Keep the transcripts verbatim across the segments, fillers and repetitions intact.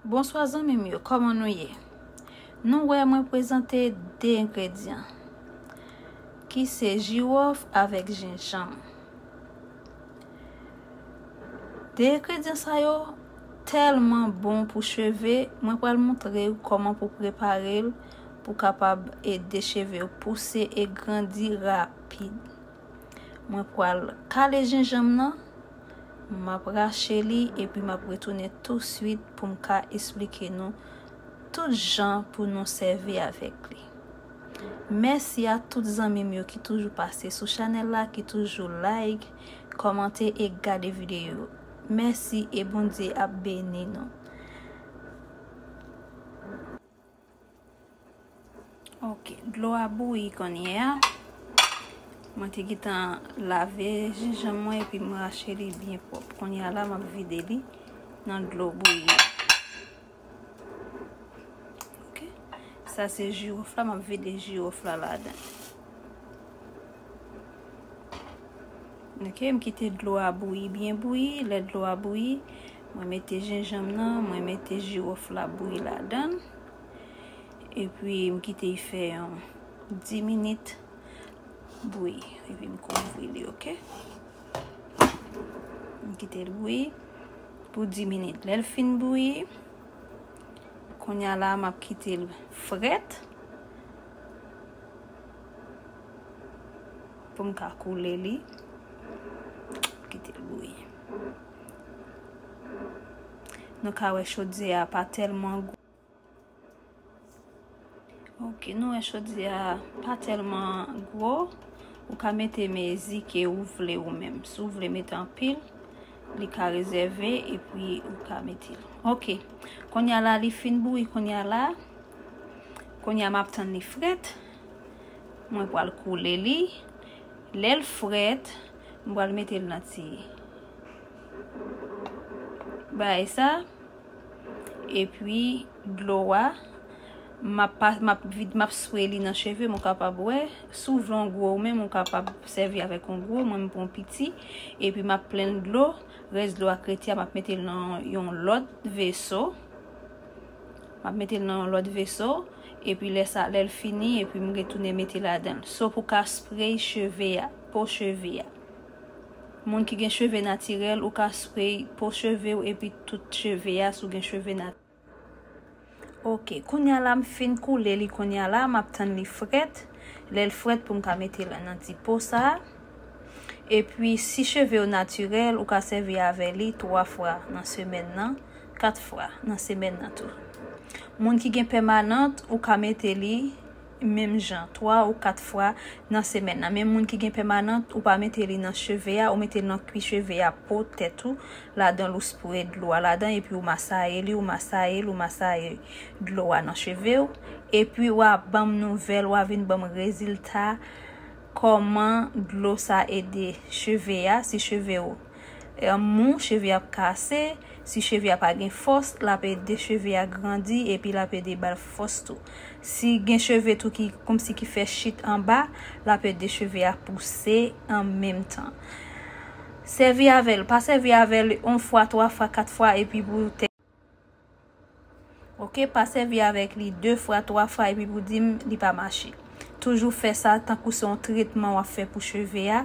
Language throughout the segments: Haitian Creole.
Bonswa zanmi m yo, kòman nou ye? Nou wè mwen prezante de engredyan ki se jiwòf avèk jenjanm. De engredyan sa yo tèlman bon pou cheve, mwen pral montre w kòman pou prepare l pou kapab ede cheve w pouse e grandi rapid. Mwen pral kale jenjanm nan, m ap rache li epi m ap retounen touswit pou m ka esplike nou tout jan pou nou sèvi avèk li. Mèsi a tout zanmi m yo ki toujou pase sou chanèl la, ki toujou like, kòmante e gade videyo. Mèsi e Bondye ap beni nou. Ok, dlo a bouyi kounye a. Mwen te gentan lave jenjanm mwen epi m rache li byen pwòp. Kounye a la, m ap vide li nan dlo bouyi a. Ok, sa se jiwòf la, m ap vide jiwòf la ladan. Ok, m kite dlo a bouyi, byen bouyi. Lè dlo a bouyi, mwen mete jenjanm nan, mwen mete jiwòf la bouyi ladan l. Epi m kite l fè yon dis minit bouyi. Epi m kouvri li, ok? M kite l bouyi pou dis minit. Lè l fin bouyi, kounye a la, m ap kite l frèt pou m ka koule li. Kite l bouyi. Nou ka wè chodyè a pa tèlman gwo. Ok, nou wè chodyè a pa tèlman gwo. Ou ka mete mezi ke ou vle ou menm. Si w vle mete anpil, li ka rezève epi ou ka mete l. Ok, kounye a la li fin bouyi, kounye a la, kounye a m ap tann li frèt. Mwen pral koule li. Lè l frèt, m pral mete l nan ti bagay sa. Epi dlo a, m ap pa, m ap vid, m ap spre li nan cheve m, ou kapab wè. Si w vle yon gwo ou menm, ou kapab sèvi avèk yon gwo, mwen m pran piti. Epi m ap plen l dlo, rès dlo ak rete a, m ap mete l nan yon lòt veso. M ap mete l nan yon lòt veso, epi lè sa, lè l fini, epi m retounen mete ladan l. So pou ka spre cheve a, po cheve a. Moun ki gen cheve natirèl, ou ka spre po cheve w epi tout cheve a si w gen cheve natirèl. Ok, kounye a la m fin koule li, kounye a la m ap tann li frèt. Lè l frèt pou m ka mete l nan ti po sa. Epi si cheve w natirèl, ou ka sèvi avè li twa fwa nan semèn nan, kat fwa nan semèn nan tou. Moun ki gen pèmanant, ou ka mete li menm jan, twa ou kat fwa nan semèn nan. Men moun ki gen pèmanant, ou pa mete li nan cheve a, ou mete li nan kwi cheve a, po tèt ou, ladan l ou spre dlo a ladan, epi ou masaye li, ou masaye l, ou masaye dlo a nan cheve w. Epi w a ban m nouvèl, w a vin ban m rezilta, kòman dlo sa ede cheve a, si cheve w mou, cheve a ap kase. Si cheve a pa gen fòs, l ap ede cheve a grandi epi l ap ede ba l fòs tou. Si gen cheve tou ki kòmsi ki fè chit anba, l ap ede cheve a pouse an menm tan. Sèvi avè l, pa sèvi avè l yon fwa, twa fwa, kat fwa epi pou tè Ok, pa sèvi avèk li de fwa, twa fwa epi pou di m li pa mache. Toujou fè sa tankou se yon tretman w ap fè pou cheve a.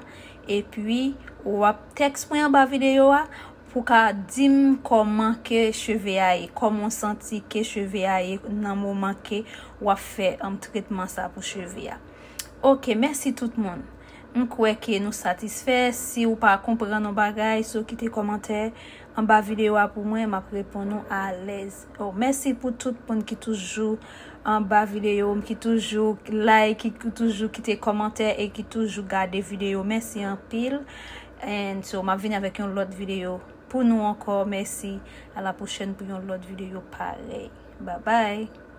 Epi w ap tèks mwen anba videyo a pou ka di m kòman ke cheve a ye, kòman w santi ke cheve a ye nan moman ke w ap fè, um, tretman sa pou cheve a. Ok, mèsi tout moun. M kwè ke nou satisfè. Si w pa konprann yon bagay, so kite kòmantè anba videyo a pou mwen, m ap reponn ou alèz. Oh, mèsi pou tout moun ki toujou anba videyo m, ki toujou like, ki toujou kite kòmantè e ki toujou gade videyo. Mèsi anpil. And so, m ap vin avèk yon lòt videyo pou nou ankò. Mèsi. A la pwochèn pou yon lòt videyo parèy. Bye bye.